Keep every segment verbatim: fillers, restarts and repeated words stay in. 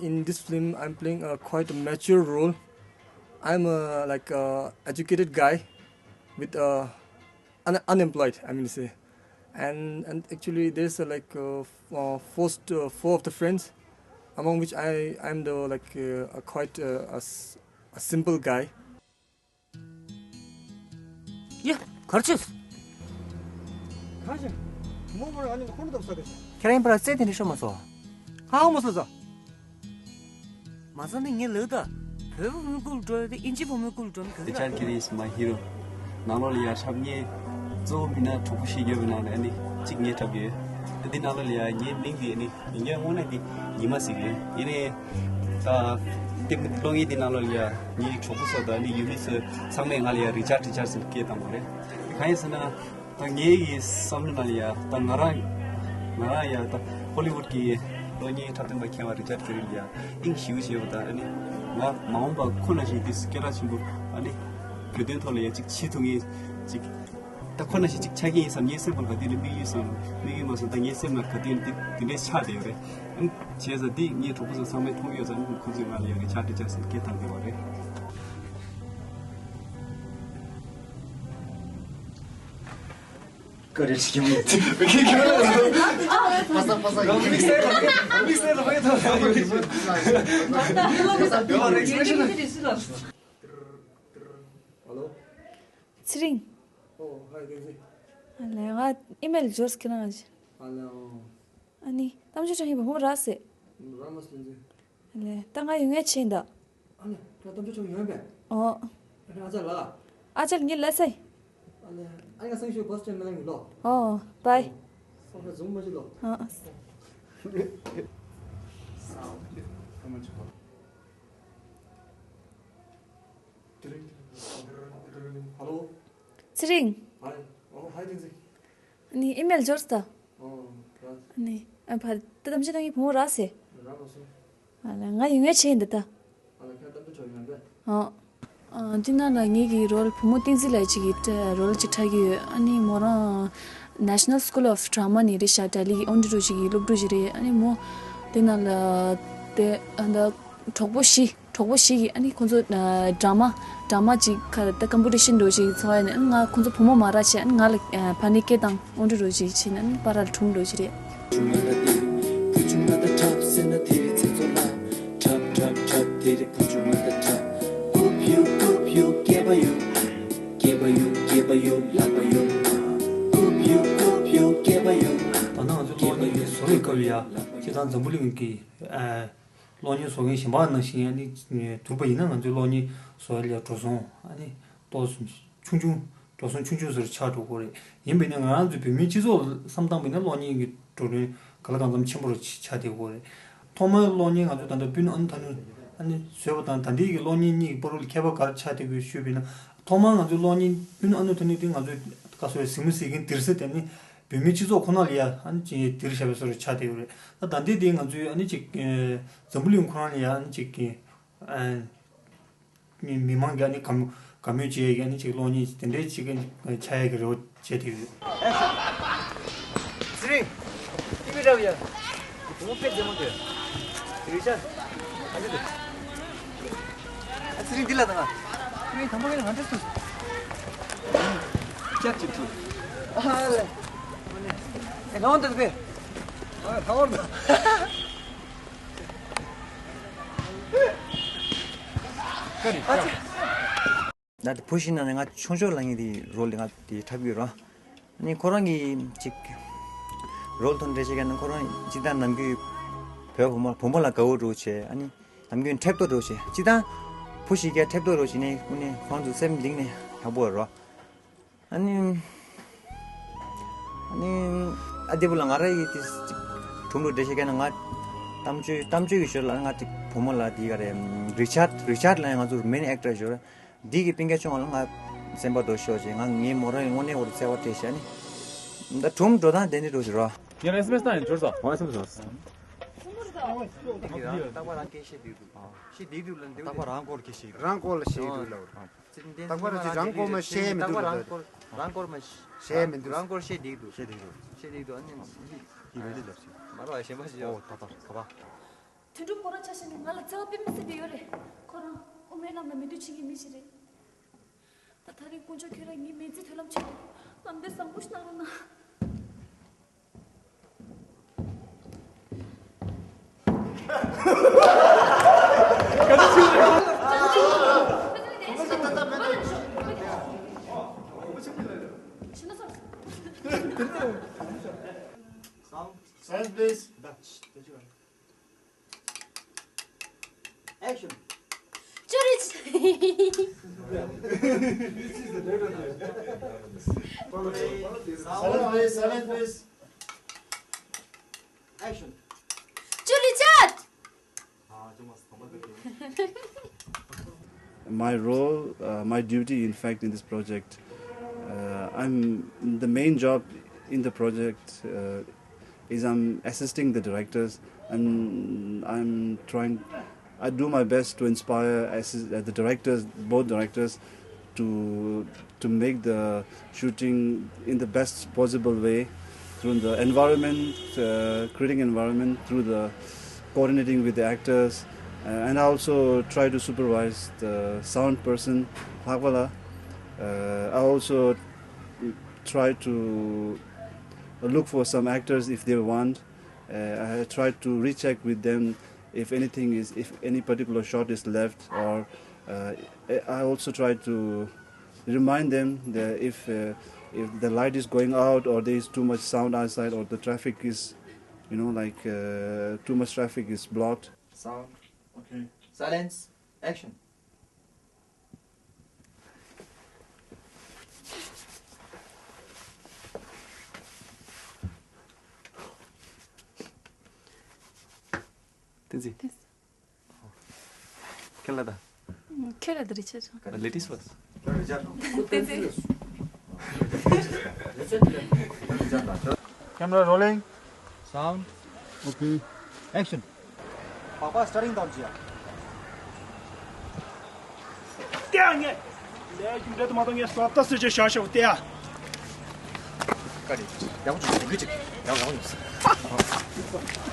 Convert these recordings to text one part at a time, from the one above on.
In this film, I'm playing a quite a mature role. I'm a like a educated guy with uh, un- unemployed, I mean to say, and and actually there's a, like uh, f- uh, four, st- uh, four of the friends, among which I I'm the like uh, a quite uh, a, s- a simple guy. ཡ། གར་ཆོས། གང་ཞིག་མོ་མོར་ཨ་ནི་ཁོང་ཁྲོ་ཟ་གི། ཁྱེད་རང་པར་རྩེ་དེ་འདྲ་ཤོར་མ་སོང་། ཧ་མོ་སོ་སོ། མ་ས་ནི་ངའི་ལུགས་ད། བོད་བུ་མོའི་སྐུལ་འགྲོ་དེ་ཨིན་ཇི་བུ་མོའི་སྐུལ་འགྲོ་ནི་ག་རེ། Richard Gere is my hero. ནང་ལོགས་ལ་ཡ་ཧྲབ་ངའི་གཙོ་བོ་མི་སྣ་གྲོགས་པོ་ཞིག་ཡོད་པའི་ནང་ནས་ཨ་ནི་གཅིག་ངའི་འཁྲབ་ཡོད། ཨ་འདི་ནང་ལོགས་ལ་ཡ་ངའི་མིང་འདི་ཨ་ནི་ངའི་དངོས་གནས་འདི་ཉི་མ་ཟེར་གི་ཡིན་ནའི། ད་དེ་གློག་བརྙན་འདི་ནང་ལོགས་ལ་ཡ་ངའི་གྲོགས་པོ་ཚོ་དང་ཨ་ནི་ཡུལ་མི་ཚོ་ཚང་མས་ང་ལ་ཡ་རི་ཅར་རི་ཅར་ཟེར་སྐད་བཏང་བ་རེད། གང་ཡིན་ཟེར་ན། ད་ངའི་གི་བསམ་བློ་ནང་ལ་ཡ་ད་ང་རང་ང་རང་ཡ་ད་ཧོ་ལི་ཝུད་ཀྱི་གློག་བརྙན་འཁྲབ་སྟོན་པ་མཁས་པ་རི་ཅར་གྷེ་རི་ལ་ཡ་དབྱིངས་ཞེ་པོ་བྱས་པ་དང་ཨ་ནི་ང་མ་འོངས་པ་ཁོ་ན་བཞིན་དེ་སྐད་གྲགས་ཆེན་པོ་ཨ་ནི་བོད་དོན་ཐོག་ལ་ཡ་ཅིག་བྱེད་ཐུབ་ངེས་ཅིག་ད་ཁོ་ན་བཞིན་ཅིག་ཆགས་ཀྱི་ཡིན་བསམ་ངའི་སེམས་ཁོང་ག་དུས་ནས་དམིགས་ཡུལ་སོང་དམིགས་ཡུལ་མ་སོང་ད་ངའི་སེམས་ལ་ག་དུས་ནས་དེ་དེ་འདྲའི་ཆགས་བསྡད་ཡོད་རེད། ཨ་ནི་བྱས་ཙང་འདི་ངའི་གྲོགས་པོ་ཚོ་ཚང་མས་མཐོང་ཡོད་ཙང་ཁོ་ཚོས་ང་ལ་ཡ་རི་ཅར་རི་ཅར་ཟེར་སྐད་བཏང་བསྡད་པ་རེད། ཀ་རེ་ཞིག་ཡོང་ཡོད། པ་སངས་པ་སངས་ཡོང་། དམིགས་བསལ་དམིགས་བསལ་ལ་མ་ཡོད་ཐོག་ཡོད་རེད། ཚེ་རིང་། ཨོ་ཧའི་བསྟན་འཛིན། ཨ་ལས་ང་ཨི་མེལ་འབྱོར་ཁྱེད་རང་ཨ་ཅེ། ཨ་ལས་ཨོ། ཨ་ནི་གཏམ་བརྗོད་ཅང་ཡིན་པ་ཧོ་ར་སེ། ར་མ་བསྟན་འཛིན། ལེ། ད་ང་ཡོང་ཡ་ཆེ་ཡིན་ད། ཨ་ནི་ད་གཏམ་བརྗོད་ཆོག་ཡོང་པས། ཨོ། ཨ་ནི་ཨ་ཅག་ལ། ཨ་ཅག་ངའི་ལ་སའི། ཨ་ནི་ཨ་ང་སང་ཞོགས་བོ་སི་ཊོན་མེ་ལང་གི་ལོ། ཨོ། བའི། སང་ཕ་ཛུམ་མ་ཅི་ལོ། ཨ། ཧ་ལོ། ཚེ་རིང་། ཨ་ནི་ཨི་མེལ་འབྱོར་ད། ཨ་ནི་ཨ་ཕ་ད་གཏམ་བཤད་གཏོང་གི་བུ་མོ་ར་སེ། ཨ་ལ་ང་ཡོང་ཡ་ཆེ་ཡིན་ད་ད། ཨ། ཨ་འདི་ནང་ལ་ངེད་ཀྱི་རོལ་བུ་མོ་བསྟན་འཛིན་ལགས་ཅིག་གི་རོལ་ཅིག་འཁྲབ་ཀྱི་ཡོད། ཨ་ནི་མོ་རང་National School of Drama ནས་རེད་ཤག་ཏཱ་ལི་གི་ཨོན་ཌི་རུ་ཅིག་གི་སློབ་ཕྲུག་ཅིག་རེད། ཨ་ནི་མོ་འདི་ནང་ལ་དེ་ཨ་ད་གྲོགས་པོ་བཞི། གྲོགས་པོ་བཞི་གིས་ཨ་ནི་ཁོང་ཚོ་ཨ་ཌ་ར་མ་ཌ་ར་མ་ཅིག་ཁ་ད་ཀམ་པི་ཊི་ཤན་འདྲ་བོ་ཞིག་ཚོགས་ཡ་ནས། ཨ་ནི་ང་ཁོང་ཚོ་བུ་མོ་མ་རག་བྱས། ཨ་ནི་ང་ལ་ཨ་ཕར་ནས་སྐད་བཏང་། ཨོན་ཌི་རུ་ཅིག་བྱས་ནས། ཨ་ནི་པ་ར་ལ་གྲུང་འདྲ་བོ་ཞིག་རེད། ད་ནང་ང་ཚོ་གློག་བརྙན་བཟོ་བའི་སྐབས་ལ་ཡ་སྤྱིར་བཏང་འཛམ་བུ་གླིང་གི་ཨ། གློག་བརྙན་བཟོ་མཁན་གཞན་པ་ནང་བཞིན་ཨ་ནི་བསྡུར་བ་ཡིན་ན། ང་ཚོའི་གློག་བརྙན་བཟོ་ཡ་ལ་འགྲོ་སོང་ཨ་ནི་ཏོག་ཙམ་ཆུང་ཆུང་འགྲོ་སོང་ཆུང་ཆུང་ཟེར་ཆགས་འགྲོ་གི་རེད། ཡིན་པས་ན་ང་རང་ཚོའི་བོད་མིའི་སྤྱི་ཚོགས་བསམ་བཏང་བས་ན་གློག་བརྙན་གྱི་འགྲོ་གྲོན་ག་ལ་གང་འཚམ་ཆེན་པོ་རུ་ཆགས་བསྡད་ཡོད་རེད། ཐོག་མར་གློག་བརྙན་ང་ཚོས་ད་ལྟ་སྤུན་ཨ་ནུ་ཐ་ནུ་ཨ་ནི་བཟོས་པ་དང་། ད་ལྟའི་གི་གློག་བརྙན་གཉིས་ཀྱི་བར་ལ་ཁྱད་པར་ག་རེ་ཆགས་བསྡད་ཡོད་ཞུས་པས་ན། ཐོག་མར་ང་ཚོའི་གློག་བརྙན་སྤུན་ཨ་ནུ་ཐ་ནུ་དེ་ང་ཚོའི་ག་སོ་རེད། གཟིགས་མོ་གཟིགས་མཁན་དེར་ས་དེ་ནི་བོད་མིའི་སྤྱི་ཚོགས་ཁོ་ན་ལ་ཡ་ཨ་ནི་ཅིག་དེར་བཞག་པའི་བཟོ་འདྲ་ཆགས་བསྡད་ཡོད་རེད། ད་ད་ལྟའི་དེ་ང་ཚོའི་ཨ་ནི་ཅིག་ཨ་འཛམ་བུ་གླིང་ཁོ་རང་ལ་ཡ་ཨ་ནི་ཅིག་ཨ་མི་མང་གི་ཨ་ནི་དགའ་མོས་དགའ་མོས་བྱེད་ཡ་གི་ཨ་ནི་ཅིག་གློག་བརྙན་དེ་འདྲའི་ཅིག་ཆགས་ཡ་གི་རེ་བ་བྱས་བསྡད་ཡོད། ཚེ་རིང་། ཏི་བི་འདྲ་བོ་ཡ། བུ་མོ་དཔེ་རྩེད་མོ་དེ། རི་ཅར། ཨ་ཙི་དེ། ཨ་ཚེ་རིང་འདི་ལ་དང་། ཚེ་རིང་དང་པོ་ཡིན་ང་འདྲ་སུ། ཅག་ཅིག་ཅིག་ཨ་ལེ། ཨེ་ལོང་དེ་དཔེ། ཨ་ལོང་དེ། ཀ་རི། ཨ་ཙི། ད་དེ་བུ་ཞིག་ནང་ནས་ང་ཆུང་ཆུང་ལ་ངས་དེ་རོལ་དེ་ང་དེ་འཁྲབ་ཡོད་ར། ཨ་ནི་ཁོ་རང་གིས་ཅིག་རོལ་ཐོན་འདྲ་བྱེད་མཁན་ནི་ཁོ་རང་སྤྱིར་བཏང་ནམ་རྒྱུན་བོད་བུ་མོ་བུ་མོ་ལ་དགའ་བོ་འདྲ་བྱས། ཨ་ནི་ནམ་རྒྱུན་འཁྲབ་སྟོན་འདྲ་བྱས། སྤྱིར་བཏང་བུ་ཞིག་གིས་འཁྲབ་སྟོན་འདྲ་བྱས་ནས་ཁོ་ནི་ཁོང་ཚོ་སེམས་གཏིང་ནས་ཡག་པོ་ར། ཨ་ནི། ཨ་ནི། ཨ་དེ་བུ་ལ་ང་ར་ཡི་དེ་ཅིག་གྲུང་འདྲ་བྱེད་མཁན་ནི་ང་གཏམ་བརྗོད་གཏམ་བརྗོད་ཀྱི་ཞོར་ལ་ང་ཅིག་བུ་མོ་ལ་དེ་ག་རེ་རི་ཅར་རི་ཅར་ལ་ཡང་ང་ཚོ་མེན་ཨེག་ཊར་ཞོར། འདི་གི་སྤུན་ཀྱག་ཆུང་བ་ལ་ང་སེམས་པ་འདྲ་ཤོར་བྱས། ང་ངའི་མོ་རང་ཡི་དངོས་གནས་འོ་རེ་བརྩེ་བ་སྤྲད་བྱས་ནི། ད་གྲུང་འགྲོ་སྟངས་དེ་འདྲ་འདྲ་ཞིག་རོ། ངས་ཨེས་ཨེམ་ཨེས་བཏང་ཡིན། འབྱོར་སོང་། ཨོ་ཨེས་ཨེམ་ཨེས་སོང་། རྟག་པར་རང་སྐད་བཤད་བསྡད་འདུག་བཤད་བསྡད་འདུག་ལ་འདི་རྟག་པར་རང་སྐོར་སྐད་བཤད་ཀྱི་རེད། རང་སྐོར་ལ་བཤད་ཀྱི་འདུག་ལབ་རེད། ཚེ་རིང་བསྟན་འཛིན་རྟག་པར་ཅིག་རང་སྐོར་མ་བཤད་མི་འདུག་རྟག་པར་རང་སྐོར་རང་སྐོར་མ་བཤད་མི་འདུག་རང་སྐོར་བཤད་བསྡད་འདུག་བཤད་བསྡད་འདུག་བཤད་བསྡད་འདུག་ཨ་ནི་ཡི་ལེ་ལེ་ལབ་ཞིག་མ་རོ་ཨ་གཞན་པ་ཞིག་ཨོ་ད་ད་ད་ད། དོན་གྲུབ་ཁོ་རང་ཆ་བཞག་ནས་ང་ལ་བརྩེ་བ་དཔེ་མི་སྲིད་པ་ཡོད་རེད། ཁོ་རང་དབུ་མའི་ལམ་ལ་མོས་མཐུན་བྱེད་མཁན་མི་ཞིག་རེད། ད་ད་རེས་དཀོན་མཆོག་ཁྱོད་རང་ངའི་མི་ཚེ་མཐུན་ལམ་ཆེད་དུ་ལམ་སྟོན་བཟང་པོ་ཞིག་གནང་རོགས་གནང་། Silence, please. Action. Churi. Silence, please. Silence, please. Action. Churi chat. My role, uh, my duty, in fact, in this project, uh, I'm the main job in the project uh, is I'm assisting the directors. I'm I'm trying. I do my best to inspire assist, uh, the directors, both directors, to to make the shooting in the best possible way through the environment, uh, creating environment through the coordinating with the actors, uh, and I also try to supervise the sound person, Lhagwala. Uh, I also try to look for some actors if they want. Uh, I try to recheck with them if anything is, if any particular shot is left, or uh, I also try to remind them that if uh, if the light is going out or there is too much sound outside or the traffic is, you know, like uh, too much traffic is blocked. Sound. Okay. Silence. Action. Tenzin. Tenzin. Kela da. Kela da richard. Ladies first. Tenzin. Camera rolling. Sound. Okay. Action. Papa starting down here. ལྟེ་ཡ་ངས། ལས་རྒྱུ་འབྲས་དུ་མ་གཏོགས་ངས་སོ་ལྟ་སེ་ཅེ་ཞོ་ཞོ་ལྟེ་ཡ། ཀ་རེ། ཡག་པོ་བྱུང་། ཡག་པོ་བྱུང་། ཡག་པོ་བྱུང་།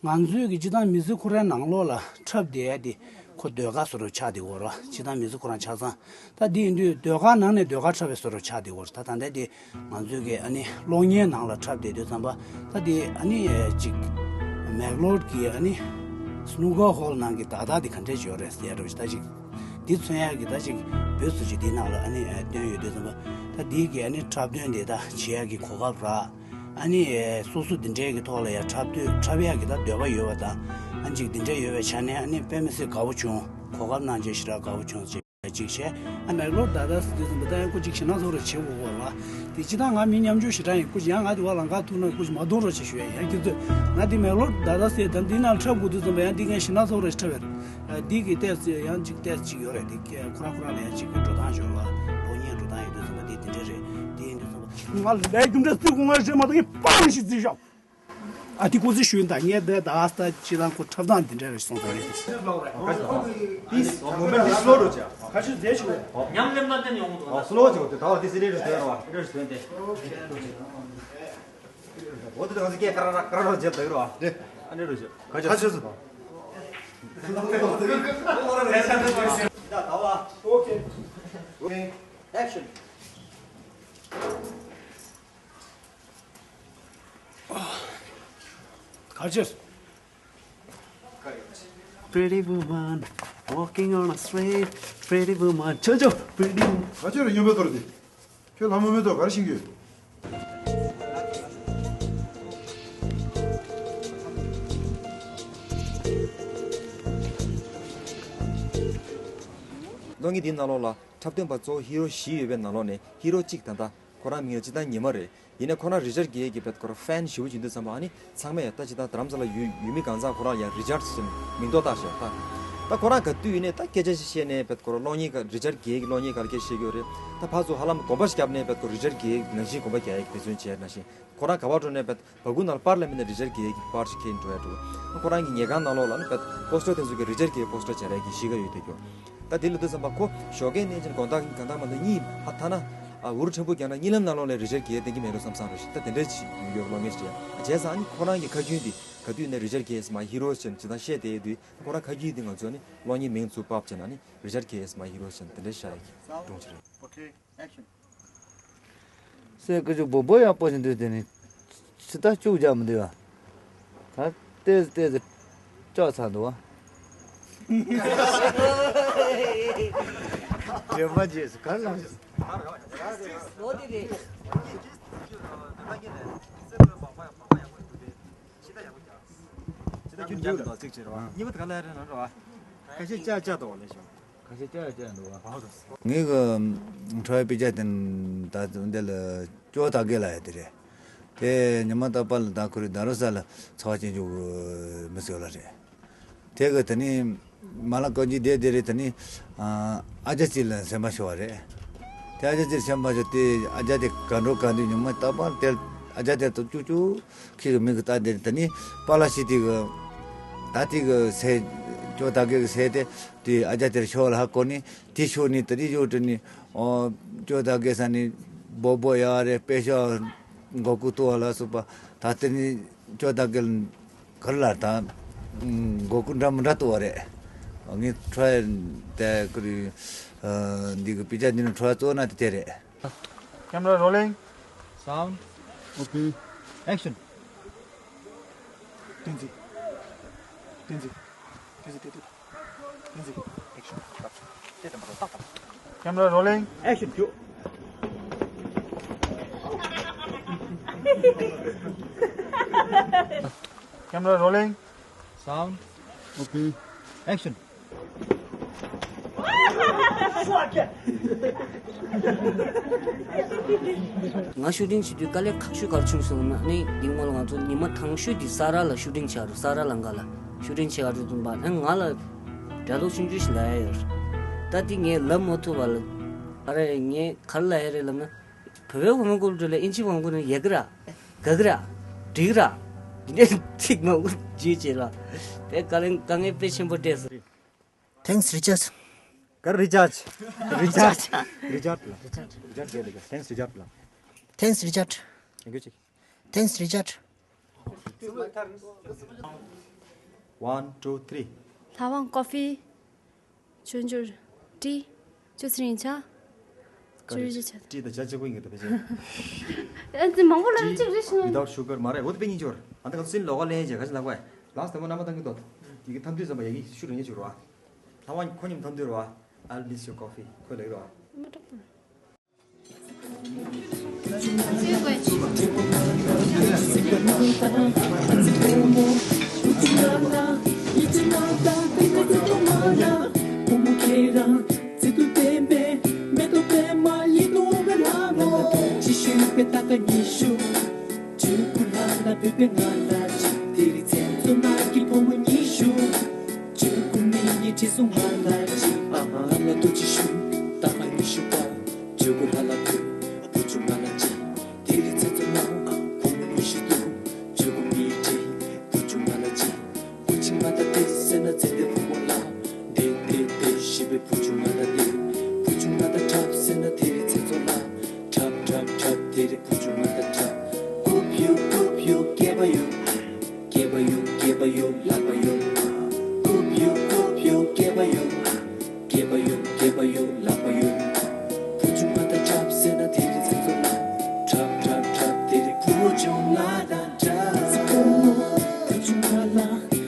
ང་ཚོའི་གི་སྤྱི་བཏང་མི་ཚེ་ཁོ་རའི་ནང་ལོགས་ལ་འཁྲབ་བསྡད་ཡ་དེ་ཁོ་ཟློས་གར་བཟོ་འདྲ་ཆགས་བསྡད་ཡོད་རེད་བ། སྤྱི་བཏང་མི་ཚེ་ཁོ་རང་ཆ་ཚང་། ད་དེ་ཡིན་དུས་ཟློས་གར་ནང་ནས་ཟློས་གར་འཁྲབ་པའི་བཟོ་འདྲ་ཆགས་བསྡད་ཡོད་རེད། ད་ད་ལྟ་དེ་ང་ཚོའི་གི་ཨ་ནི་གློག་བརྙན་ནང་ལ་འཁྲབ་བསྡད་དུས་ཙམ་པ། ད་དེ་ཨ་ནི་ཅིག་མེག་ལོར་གི་ཨ་ནི་སྣུ་ཀར་ཧོལ་ནང་གི་བརྡ་རྟགས་དེ་ག་འདྲས་ཡོད་རེད་ཟེར་རོ། ད་ཅིག་འདི་མཚོན་ཡག་གི་ད་ཅིག་བོད་སུ་ཅིག་འདི་ནང་ལ་ཨ་ནི་བཏོན་ཡོད་དུས་ཙམ་པ། ད་དེ་གི་ཨ་ནི་འཁྲབ་སྟོན་དེ་ད་བྱེད་ཡག་གི་གོ་སྐབས་རག་ཨ་ནི་སོ་སོ་འདི་འདྲའི་གི་ཐོག་ལ་ཡང་འཁྲབ་དུས་འཁྲབ་ཡག་གི་ད་འདོད་པ་ཡོད་པ་དང་། ཨ་ནི་ཅིག་འདི་འདྲ་ཡོད་པའི་ཆ་ནས་ཨ་ནི་དཔེ་མི་སྲིད་དགའ་བོ་བྱུང་། གོ་སྐབས་གནང་རྗེས་ཞེ་དྲག་དགའ་བོ་བྱུང་ཟེར། ཅིག་བྱས། ཨ་མེག་ལོར་ད་ལྟ་སི་དུས་ཙམ་པ་ད་ཡང་སྐུ་ཅིག་ཞེ་ན་ཚོགས་ར་བྱེད་དགོས་གོ་ར། དེ་ཅི་ད་ང་མི་ཉམ་ཆུང་ཞེ་དྲག་ཡིན། སྐུ་ཅིག་ཡང་ང་དེ་བ་ལང་ཀ་ཐུག་ན་སྐུ་ཅིག་མ་གཏོང་རོགས་བྱེད་ཞུ་ཡ་ཡང་སྐྱིད་ཚོད། ང་དེ་མེག་ལོར་ད་ལྟ་སི་ད་འདི་ན་འཁྲབ་དགོས་དུས་ཙམ་པ་ཡང་འདི་ངས་ཞེ་ན་ཚོགས་ར་འཁྲབ་ཡ་རེད། འདི་གི་ཏེས་ཡང་ཅིག་ཏེས་ཅིག་ཡོད་རེད། འདི་ཁོ་རང་ཁོ་རང་ལ་ཡང་ཅིག་གི་འགྲོ་སྟངས་ཡོད་ར། གློག་བརྙན་འགྲོ་སྟངས་ཡོད་དུས་ཙམ་པ་འདི་དེ་འདྲ་རེད། འདི་ཡིན་དུས་ཙམ་པ་ང་ལས་རྒྱུ་འབྲས་རྩིས་དགོས་ང་རེད་མ་གཏོགས་ངས་པར་ཞིག་རྩིས་ཤོག་ཨ་ཏི་ཀོ་ཙི་ཞུ་ཡིན་ད་ངས་འདི་ད་ཨ་སྟ་ཅི་རང་ཁོ་འཁྲབ་སྟངས་འདི་འདྲ་རེ་སོང་ཙང་རེད། This moment is slow རོ་ཅ། ཁ་ཤས་མཛེས་ཆུ་རེད། ཉམས་ལེན་ལ་བརྟེན་ཡོང་གི་འདུག་ཨ་སློ་ཅོ་དེ་ད་བ་དེ་སི་རེ་རེ་སྟོན་རོ། རེ་རེ་སྟོན་ཏེ། འོ་དེ་ང་ཚོ་སྐད་ཀ་ར་ར་ཀ་ར་ར་བརྗེད་ད་གི་རོ། རེད། ཨ་ནི་རོ་ཅོ། ཁ་ཤས་སོ། ད་ད་བ། Okay. Action. ག་ཅེས། Pretty woman walking on a street. Pretty woman. ཆོ་ཆོ། Pretty woman. ག་ཅེས་རེད་སྨྱོན་པའི་དོར་དེ། ཁྱོད་ལྷ་མོ་མེ་ཏོག་གར་ཕྱིན་གྱི་ཡོད། གློག་བརྙན་འདིའི་ནང་ལོགས་ལ་འཁྲབ་སྟོན་པ་གཙོ་བོ་ཧི་རོ་བཞི་ཡོད་པའི་ནང་ལོགས་ནས་ཧི་རོ་གཅིག་ད་ལྟ་ཁོ་རང་མིང་ལ་སྤྱིར་བཏང་ཉི་མ་རེད། ཡིན་ནའི་ཁོ་རང་རི་ཅར་གྷེ་གི་བེད་ཁོ་རང་ཕེན་ཞེ་པོ་ཅིག་ཡིན་དུས་ཙམ་པ་ཨ་ནི་ཚང་མས་ད་ཅི་ད་རྡ་རམ་ས་ལ་ཡུལ་ཡུལ་མི་གང་ཚང་ཁོ་རང་ཡང་རི་ཅར་ཟེར་ནས་མིང་ཐོ་བཏགས་ཤག་ད། ད་ཁོ་རང་ག་དུས་ཡིན་ནའི་ད་སྐད་ཆ་ཞིག་བཤད་ནའི་བེད་ཁོ་རང་གློག་བརྙན་ཁ་རི་ཅར་གྷེ་གི་གློག་བརྙན་ཁ་ལ་སྐད་ཆ་བཤད་ཀྱི་ཡོད་རེད། ད་ཕར་ཚུར་ཧ་ལམ་གོམ་པ་ཞིག་བརྒྱབ་ནའི་བེད་ཁོ་རི་ཅར་གྷེ་ནང་བཞིན་གོམ་པ་རྒྱག་ཡག་གི་དེ་ཚོ་བྱས་ནང་བཞིན་ཁོ་རང་ག་པར་འགྲོ་ནའི་བེད་ཁོ་རང་གི་ཉེ་གང་ནང་ལ་རི་ཅར་གྷེ་གི་པར་ཞིག་འཁྱེར་འགྲོ་ཡ་འགྲོ། ཁོ་རང་གི་ཉེ་གང་ནང་ལོགས་ལ་ནི་བེད་པོ་སི་ཊར་དེ་ཚོ་གི་རི་ཅར་གྷེ་པོ་སི་ཊར་སྦྱར་ཡ་གི་གཞིས་ཀ་ཡོད་དེ་གྱོ། ད་དེ་ལ་དུས་ཙམ་པ་ཁོ་ཞོགས་ཀས་ནས་ཅིན་དགོང་དག་གང་དག་མ་གཏོགས་གཉིད་ཧ་ཐ་ན་ ཨ། འུར་ཕྲན་བུ་རྒྱག་ན་གཉིད་ལམ་ནང་ལོགས་ལ་རི་ཅར་གྷེར་བསྟན་གྱི་མེད་འགྲོ་བསམ་བསམ་རེད་ཤག་ད་དེ་འདྲ་ཅིག་ཡོད་ཀློག་མཁན་ཞིག་རེད། བྱས་ཙང་ཨ་ནི་ཁོ་རང་གི་ཁ་རྒྱུན་དེ་ག་དུས་ནས་རི་ཅར་གྷེར་is my hero ཟེར་ནས་ཇི་ལྟར་བཤད་བསྡད་ཡོད་དུས། ཁོ་རང་ཁ་རྒྱུན་དེ་ང་ཚོ་ནི་གློག་བརྙན་མིང་ཚུར་ཕབ་བྱས་ན་ནི་རི་ཅར་གྷེར་is my hero ཟེར་ནས་དེ་འདྲ་བཤད་ཡག་གི་སྒྲུང་ཅིག་རེད། Okay, action. སྲས་སྐུ་ཞབས་སྦོམ་པོ་ཡག་པོ་ཞིག་འདུག་དེ་ནི་ཕྱི་ཟླ་བཅུ་རྒྱག་མི་འདུག་ཨ། ད་ལྟས་ལྟས་ལྕགས་ཚ་འདུག་ཨ། དྲན་པ་རྗེས་སུ་གར་ལངས་ཤིག་ལོ་དེ་རེད། ཁྱེད་ད་ཁྱོད་འདུག་ལ་གཅིག་བྱེད་རོགས། གཉིས་པ་དེ་ག་ལ་རེད་ན་རོགས། ཁ་ཤས་ལྕགས་ལྕགས་འདུག་ལས་བྱུང་། ཁ་ཤས་ལྕགས་ལྕགས་འདུག་ཨ། ངའི་གི་ཁྲོ་བའི་དཔེ་ཆ་དེ་ད་འདི་ལ་ཅོ་ད་གེ་ལ་ཡ་དེ་རེད། དེ་ཉི་མ་རྟག་པར་ལ་ད་ཁོ་རེ་ད་རུ་ས་ལ་ཚ་བ་ཅན་འཇུག་མི་སྲིད་ལ་རེད། དེ་གི་དེ་ནི་མ་ལ་ཀོ་ཇི་དེ་དེ་རེད། དེ་ནི་ཨ་ཅག་ཅིག་ལ་སེམས་པ་ཤོར་བ་རེད། དེ་ཨ་ཅག་ཅིག་སེམས་པ་ཤོར་དེ་ཨ་ཅག་དེ་ག་འགྲོ་ག་འདུག་ཉི་མ་རྟག་པར་དེ་ཨ་ཅག་དེ་ཏུ་ཅུ་ཅུ་ཁྱི་གི་མིག་གི་ལྟ་དེ་རེད། དེ་ནི་པཱ་ལ་ཤི་དེ་གི་ད་དེ་གི་ཟས་ཅོ་ད་གེ་གི་ཟས་དེ་དེ་ཨ་ཅག་དེར་ཤོར་ལ་ཧ་གོ་ནི། དེ་ཤོར་ནི་དེ་རིགས་ཡོད་དྲན་ནི། ཨོ། ཅོ་ད་གེ་ས་ནི་སྦོ་སྦོ་ཡག་རེད། དཔེ་ཤོག་མགོ་སྐུ་ཏོ་ལ་སོགས་པ་ད་དེ་ནི་ཅོ་ད་གེ་གར་ལ་ད་མགོ་སྐུ་འདྲ་མི་འདྲ་ཏོ་རེད། ངས་ཁྲོ་ཡ་དེ་ཀུ་རི་འདི་གི་དཔེ་ཆ་འདི་ནི་ཁྲོ་ཡ་གཙོ་ན་དེ་དེ་རེད། Camera rolling. Sound. Okay. Action. Tenzin. Tenzin. Tenzin, Tenzin. Tenzin. Action. Camera rolling. Action. Camera rolling. Sound. Okay. Action. ང་ཤུ་ཊིང་བྱེད་དུས་དཀའ་ལས་ཁག་ཤོས་ག་རེ་བྱུང་སོང་ན་ནི། འདི་སྔོན་ལ་ང་ཚོ་ཉི་མ་དང་ཤོས་འདི་ས་ར་ལ་ཤུ་ཊིང་བྱས་རུ། ས་ར་ལང་ཀ་ལ་ཤུ་ཊིང་བྱེད་ག་རུ་བཏུམ་པ་ན་ང་ལ་སྒྲ་ལོག་ཆུང་ཆུང་ཞིག་ལབ་ཡ་ཡོད་རེད། ད་འདི་ངས་ལབ་མ་ཐུབ་པ་ལ། ཨ་རེ་ངས་ག་རེ་ལབ་ཡ་རེད་ལབ་ན། བོད་པའི་བུ་མོ་ཀུན་འགྲོ་ལ་ཨིན་ཇི་བང་ཀུན་ཡ་གི་ར། ག་གི་ར། འགྲིག་གི་ར། འདི་འདྲའི་ཚིག་མང་པོ་བརྗོད་བྱས་ལ། དེ་དཀའ་ལས་དཀའ་ངལ་དཔེ་ཆེན་པོ་འཕྲད་སོང་། Thanks, Richard. ག་རེ་Richard? Richard. Richard. Richard ལ། Richard རྒྱལ་ལ། Thanks, Richard ལ། Thanks, Richard. Thank you, ཅིག Thanks, Richard. One, two, three. ལྷ་དབང་ཀོ་ཧྥི། ཆུ་འགྱུར། ཏི། ཆུ་ཚན་ཡིན་ཆ། ཆུ་རི་ཆ། ཏི་དང་ཇ་གཅིག་པོ་ཡིན་གི་ད་ཕལ་ཆེར། ཨ་ཙི་མང་པོ་ལ་གཅིག་རེད་ཤི། Without sugar མ་རེད། འོ་དེ་པེ་གཉིས་འབྱོར། ཨ་ད་ག་སིན་ལོག་ག་ལེན་བྱས་ག་ཞིག་ལ་གོ། ལགས་དེ་མོ་རྣམ་པ་ཏང་གི་འདུག་དེ་གི་ཐམ་དུས་ཙམ་པ་ཡ་གི་ཤུ་རེ་ཉེ་ཆུ་རོ། ལྷ་དབང་ཁོ་མཉམ་ཐོན་དུས་རོ། I'll miss your coffee ཁོས་ལབ་ཀྱི་རོ། ཇུ་ཀུ་ལ་ལ་བོད་པའི་ང་ལ་ཅིག་དེ་རིང་མཚན་ཚོད་ནག་གི་བུ་མོ་ཉི་ཤུ། ཇུ་ཀུ་མི་ཡི་ཁྲི་སུ་ང་ལ་ཅིག་ཨ་མ་ལ་ཐུགས་རྗེ་ཞུ། ད་ང་ཉི་ཤུ་པ། ཇུ་ཀུ་ལ་ལ་བུ། བུ་ཆུང་ང་ལ་ཅིག་དེ་རིང་མཚན་ཚོད་ནག་བུ་མོ་ཉི་ཤུ་འདུག་ཇུ་ཀུ་མི་ཡི་ཁྲི། བུ་ཆུང་ང་ལ་ཅིག་བུ་ཆུང་ང་ལ་དེ་སེ་ན་ཚེ་འདས་བུ་མོ་ལ། དེ་དེ་དེ་ཤི་བའི་བུ་ཆུང་ང་ལ་དེ། བུ་ཆུང་ང་ལ་འཁྲབ་སེ་ན་དེ་རིང་མཚན་ཚོད་ལ། འཁྲབ་འཁྲབ་འཁྲབ་དེ་རིང་བུ་ཆུང་ང་ལ་འཁྲབ། ཀུ་བྷྱོ་ཀུ་བྷྱོ་སྐྱེས་པ་ཡོད། སྐྱེས་པ་ཡོད་སྐྱེས་པ་ཡོད་ལག་པ་ཡོད། ཀུ་བྷྱོ་ཀུ་བྷྱོ་སྐྱེས་པ་ཡོད། སྐྱེས་པ་ཡོད་སྐྱེས་པ་ཡོད་ལག་པ་ཡོད། བུ་ཆུང་ང་ལ་འཁྲབ་སེ་ན་དེ་རིང་མཚན་ཚོད་ལ། འཁྲབ་འཁྲབ་འཁྲབ་དེ་རིང་བུ་ཆུང་ང་ལ་འཁྲབ། བུ་ཆུང་ང་ལ།